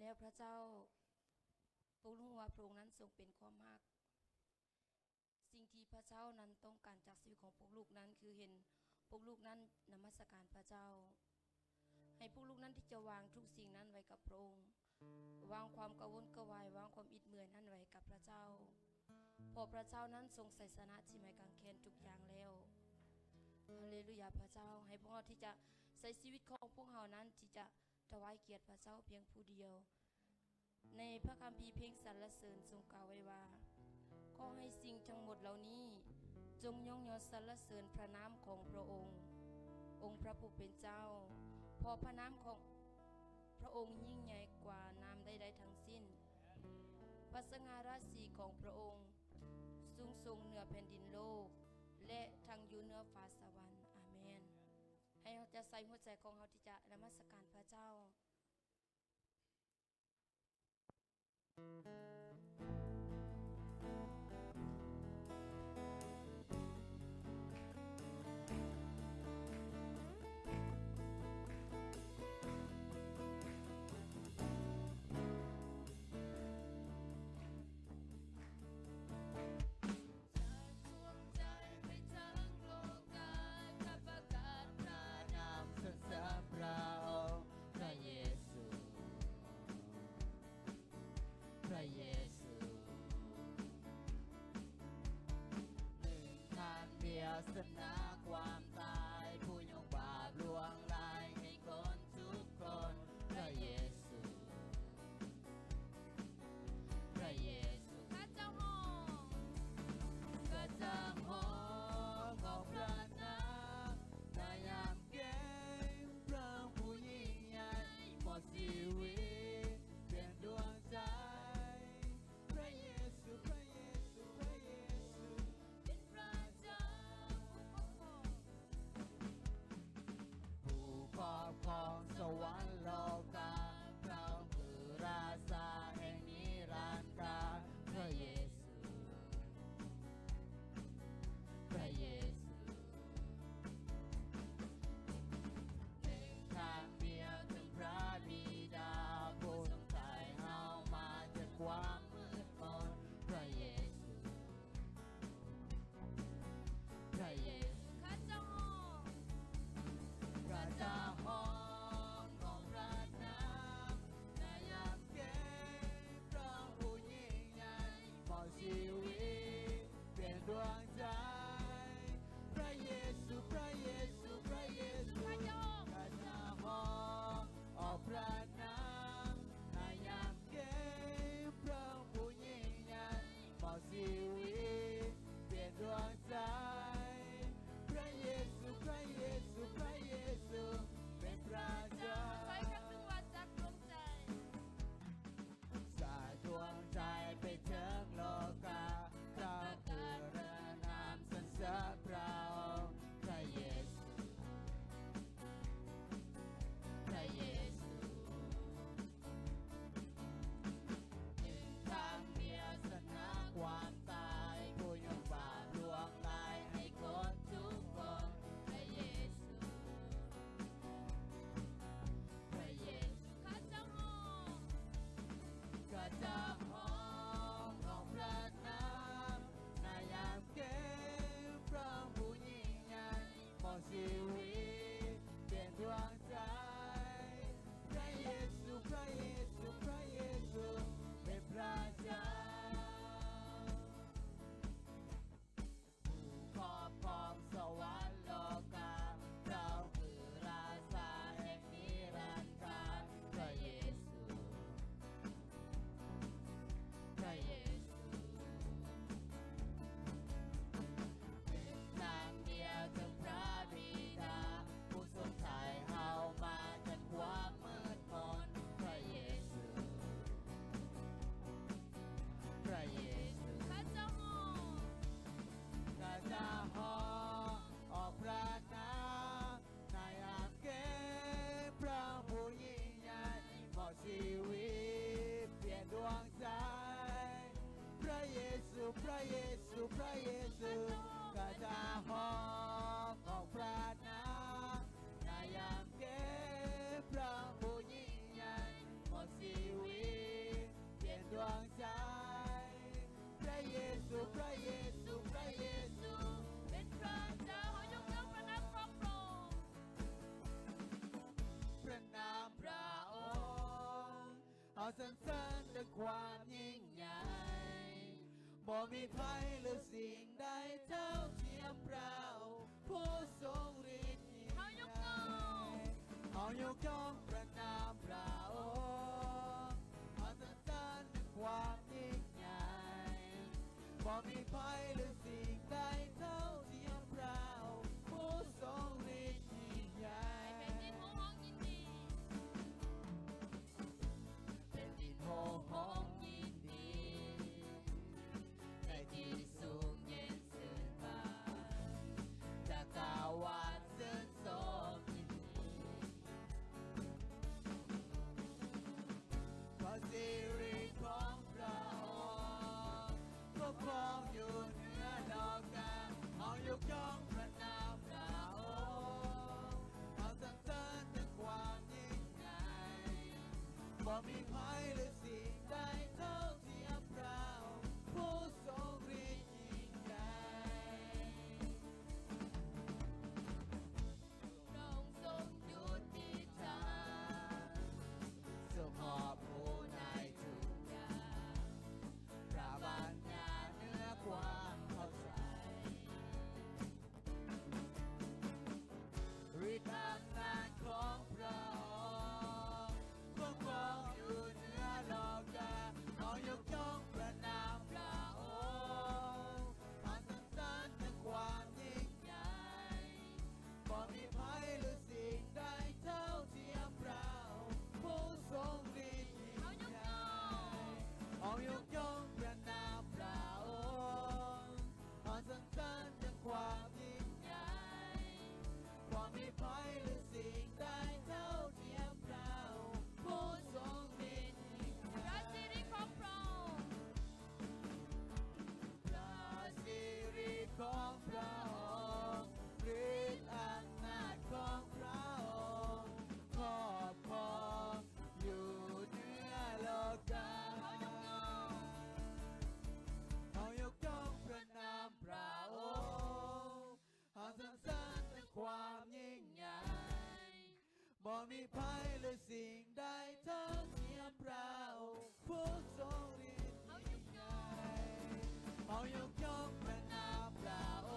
ແລ້ວພະເຈົ້າ, ພວກລູກຮູ້ວ່າພະອົງນັ້ນຊົງເປັນຄວາມຮັກ. ສິ່ງທີ່ພະເຈົ້ານັ້ນຕ້ອງການຈາກຊີວິດຂອງພວກລູກນັ້ນ ຄືເຫັນພວກລູກນັ້ນນະມັດສະການພະເຈົ້າ. ໃຫ້ພວກລູກນັ້ນທີ່ຈະວາງທຸກສິ່ງນັ້ນໄວ້ກັບພະອົງ, ວາງຄວາມກະວົນກະວາຍ, ວາງຄວາມອິດເມື່ອຍນັ້ນໄວ້ກັບພະເຈົ້າ, ເພາະພະເຈົ້ານັ້ນຊົງໄຊຊະນະທີ່ໄມ້ກາງແຂນທຸກຢ່າງແລ້ວ. ຮາເລລູຢາ ພະເຈົ້າ. ໃຫ້ພວກເຮົາທີ່ຈະໃຊ້ຊີວິດຂອງພວກເຮົານັ້ນທີ່ຈະຖວາຍກຽດພະເຈົ້າພຽງຜູ້ດຽວ. ໃນພະຄຳພີເພງສັນລະເສີນຊົງກ່າວໄວ້ວ່າ, ຂໍໃຫ້ສິ່ງທັງໝົດເຫຼົ່ານີ້ຈົ່ງຍ້ອງຍໍສັນລະເສີນພະນາມຂອງພະອົງ, ອົງພະຜູ້ເປັນເຈົ້າ, ເພາະພະນາມຂອງພະອົງຍິ່ງໃຫຍ່ກວ່ານາມໃດໆທັງສິ້ນ. ພະສະຫງ່າລາສີຂອງພະອົງສູງສົ່ງເໜືອແຜ່ນດິນໂລກ ແລະ ທັງຢູ່ເໜືອຟ້າສະຫວັນ. ອາເມນ. ໃຫ້ເຮົາຈະໃສ່ຫົວໃຈຂອງເຮົາທີ່ຈະນະມັດສະການພະເຈົ້າ. ພະເຢຊູ ໜຶ່ງທາງດຽວຊະນະຄວາມຕາຍ, ຜູ້ຍົກບາບຫຼວງຫຼາຍໃຫ້ຄົນທຸກຄົນ. ພະເຢຊູ ພະເຢຊູ ຂ້າເຈົ້າຮ້ອງ, ຂ້າເຈົ້າຮ້ອງຂອບພະນາມ, ນາຍາມເກມພະອົງຜູ້ຍິ່ງໃຫຍ່, ມອບຊີວິດເປັນດວງໃຈ. ພະເຢຊູ ພະເຢຊູ ພະເຢຊູ ເປັນພະເຈົ້າ ຜູ້ຄອບຄອງສະຫວັນໂລກາ, ພະອົງຄືລາຊາແຫ່ງນິລັນດາ. ພະເຢຊູ ພະເຢຊູ ໜຶ່ງທາງດຽວເຖິງພະບິດາ, ຜູ້ຊົງໄຖ່ເຮົາມາຈາກຄວາມມືດມົນ. ພະເຢຊູ ພະເຢຊູ ຂ້າເຈົ້າຮ້ອງ, ຂ້າເຈົ້າຮ້ອງຂອບພະນາມ, ນາຍາມເກມພະອົງຜູ້ຍິ່ງໃຫຍ່, ມອບຊີວິດເປັນດວງໃຈ. ພະເຢຊູ ພະເຢຊູ ພະເຢຊູ ຂ້າເຈົ້າຮ້ອງອອກພະນາມ, ນາຍາມເກມພະອົງຜູ້ຍິ່ງໃຫຍ່, ມອບຊີວິດເປັນດວງໃຈ. ພະເຢຊູ ພະເຢຊູ ພະເຢຊູ ເປັນພະເຈົ້າ. ຊ່ອຍກັນດູວ່າຈັກດວງໃຈ ສາດດວງໃຈໄປເຖິງໂລກາ, ເຈົ້າຄືລະນາມສັນເສີນພະອົງ. ພະເຢຊູ ພະເຢຊູ ໜຶ່ງທາງດຽວຊະນະຄວາມຕາຍ, ຜູ້ຍົກບາບຫຼວງຫຼາຍໃຫ້ຄົນທຸກຄົນ. ພະເຢຊູ ພະເຢຊູ ຂ້າເຈົ້າຮ້ອງ, ຂ້າເຈົ້າຮ້ອງຂອບພະນາມ, ນາຍາມເກມພະອົງຜູ້ຍິ່ງໃຫຍ່, ມອບຊີວິດເປັນດວງໃຈ. ພະເຢຊູ ພະເຢຊູ ພະເຢຊູ ເປັນພະເຈົ້າ. ຜູ້ຄອບຄອງສະຫວັນໂລກາ, ເຈົ້າຄືລາຊາແຫ່ງນິລັນດານ. ພະເຢຊູ ພະເຢຊູ ເປັນທາງດຽວເຖິງພະບິດາ, ຜູ້ຊົງໄຖ່ເຮົາມາຈາກຄວາມມືດມົນ. ພະເຢຊູ ພະເຢຊູ ຂ້າເຈົ້າຮ້ອງ, ຂ້າເຈົ້າຮ້ອງອອກພະນາມ, ນາຍາມເກມພະອົງຜູ້ຍິ່ງໃຫຍ່, ມອບຊີວິດປ່ຽນດວງໃຈ. ພະເຢຊູ ພະເຢຊູ ພະເຢຊູ ຂ້າເຈົ້າຮ້ອງອອກພະນາມ, ນາຍາມເກມພະອົງຜູ້ຍິ່ງໃຫຍ່, ມອບຊີວິ ขอสรรเสริญด้วยความยิ่งใหญ่ บ่มีภัยหรือสิ่งใดเท่าเทียมพระองค์ผู้ทรงฤทธิ์ยิ่งใหญ่ เฮายกย่อง เฮายกย่องประนามพระองค์ ขอสรรเสริญด้วยความยิ่งใหญ่ บ่มีภัยหรือสิ่งใดเท่าเทียมพระองค์ผู้ทรงฤทธิ์ยิ่งใหญ่ แผ่นดินของห้องยินดี แผ่นดินโห่ร้องยินดี ในที่สูงเย็นชื่นบาน จักรวาลชื่นชมยินดี พระสิริของพระองค์ปกครองอยู่เหนือโลกา เฮายกย่องประนามพระองค์ เฮาสรรเสริญถึงความยิ่งใหญ่ บ่มีภัยหรือสิ่งใดเท่าเทียมพระองค์ผู้ทรงฤทธิ์ยิ่งใหญ่ พระองค์ทรงยุติธรรม ทรงครอบคลุมในทุกอย่าง พระบัญชาเหนือกว่าเข้าใจ ฤทธิ์อำนาจของพระองค์ปกครองอยู่เหนือโลกา เฮายกย่องประนามพระองค์ เฮาสรรเสริญถึงความยิ่งใหญ่ บ่มีภัยหรือสิ่งใดเท่าเทียมพระองค์ผู้ทรงฤทธิ์ยิ่งใหญ่ เฮายกย่อง เฮายกย่องประนามพระองค์ เฮาสรรเสริญถึงความยิ่งใหญ่ บ่มีภัยหรือสิ่งใดเท่าเทียมพระองค์ผู้ทรงฤทธิ์ยิ่งใหญ่ พระสิริของพระองค์ พระสิริของพระองค์ ฤทธิ์อำนาจของพระองค์ครอบครองอยู่เหนือโลกา เฮายกย่อง เฮายกย่องประนามพระองค์ เฮาสรรเสริญถึงความยิ่งใหญ่ บ่มีภัยหรือสิ่งใดเท่าเทียมพระองค์ผู้ทรงฤทธิ์ยิ่งใหญ่ เฮายกย่องประนามพระอ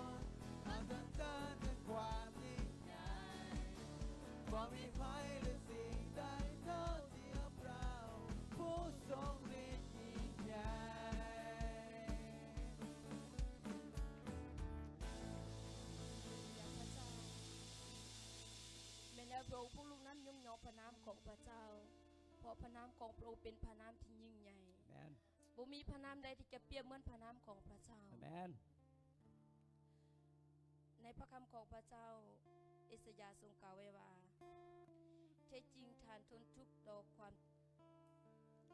งค์ เฮาสรรเสริญถึงความยิ่งใหญ่ บ่มีภัยหรือสิ่งใดเท่าเทียมพระองค์ผู้ทรงฤทธิ์ยิ่งใหญ่ พระเจ้า แม่นแล้ว พระองค์ พวกลูกนั้นยกย่องพระนามของพระเจ้า เพราะพระนามของพระองค์เป็นพระนามที่ยิ่งใหญ่ อาเมน บ่มีพระนามใดที่จะเปรียบเหมือนพระนามของพระเจ้า อาเมน ในพระคำของพระเจ้า เอสายาห์ทรงกล่าวไว้ว่า แท้จริงท่านทนทุกข์ต่อความ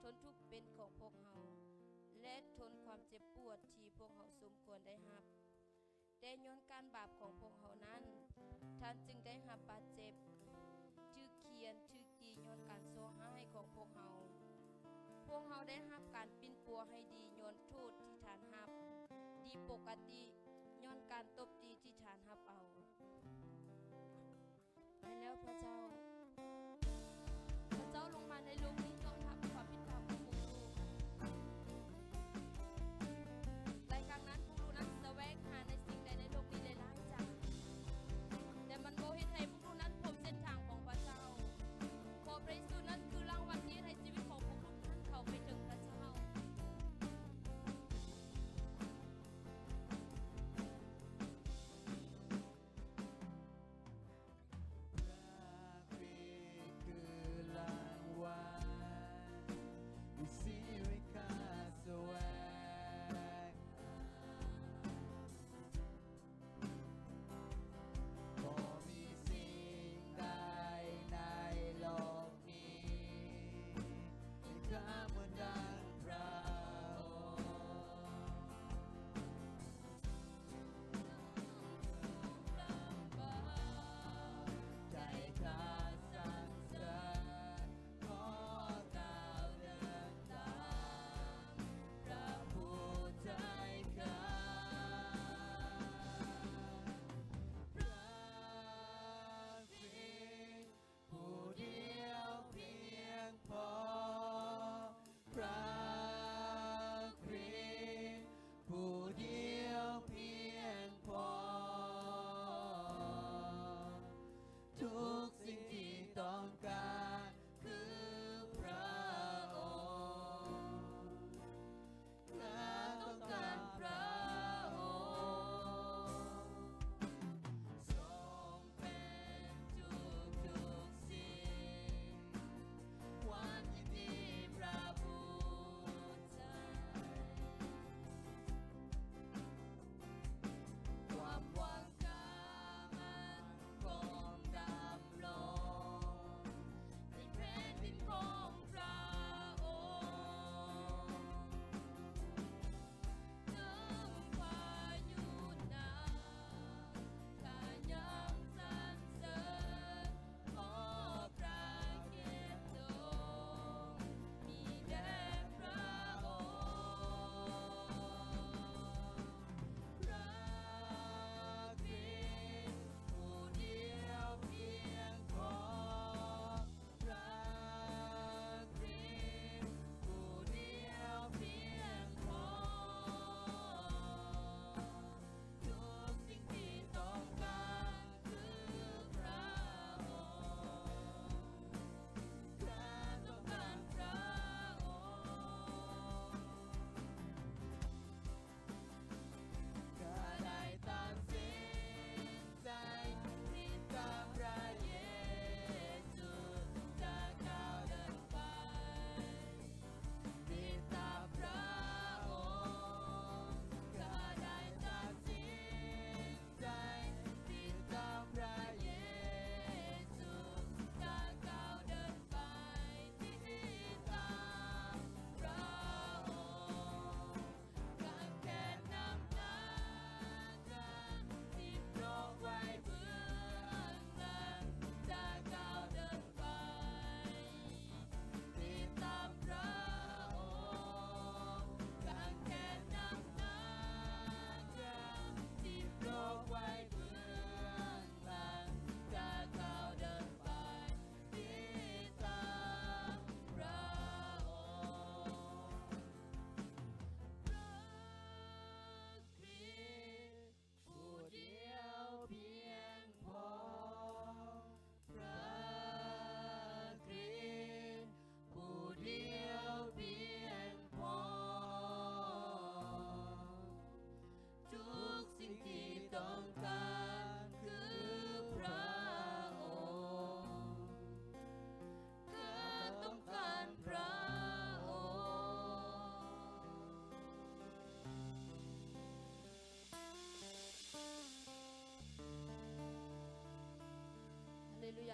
ทนทุกข์เป็นของพวกเฮา และทนความเจ็บปวดที่พวกเฮาสมควรได้รับ แต่ย้อนการบาปของพวกเฮานั้น ท่านจึงได้รับบาดเจ็บ ถูกเฆี่ยน ถูกตี ย้อนการชั่วร้ายของพวกเฮา พวกเฮาได้รับการปิ้นปัวให้ดี ย้อนโทษที่ท่านรับ ดีปกติ ย้อนการตบตีที่ท่านรับเอา แม่นแล้ว พระเจ้า พระเจ้าลงมาในโลกนี้ต้อนรับความผิดบาปของพวกลูก หลายครั้งนั้นพวกลูกนั้นแสวงหาในสิ่งใดในโลกนี้หลายๆอย่าง แต่มันบ่เฮ็ดให้พวกลูกนั้นพบเส้นทางของพระเจ้า เพราะพระเยซูนั้นคือรางวัลที่เฮ็ดให้ชีวิตของพวกลูกนั้นเข้าไปถึงพระเจ้า พระค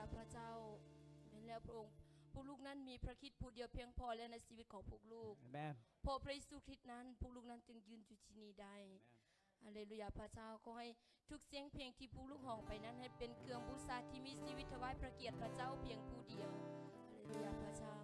ຍ ພະເຈົ້າ. ແມ່ນແລ້ວ ພະອົງ, ພວກລູກນັ້ນມີພະຄຣິດຜູ້ດຽວພຽງພໍແລ້ວໃນຊີວິດຂອງພວກລູກ. ອາເມນ. ເພາະພະເຢຊູຄຣິດນັ້ນ ພວກລູກນັ້ນຈຶ່ງຢືນຢູ່ທີ່ນີ້ໄດ້. ອາເມນ. ຮາເລລູຢາ ພະເຈົ້າ. ຂໍໃຫ້ທຸກສຽງເພງທີ່ພວກລູກຮ້ອງໄປນັ້ນ ໃຫ້ເປັນເຄື່ອງບູຊາທີ່ມີຊີວິດຖວາຍພະກຽດພະເຈົ້າພຽງຜູ້ດຽວ. ຮາເລລູຢາ ພະເຈົ້າ.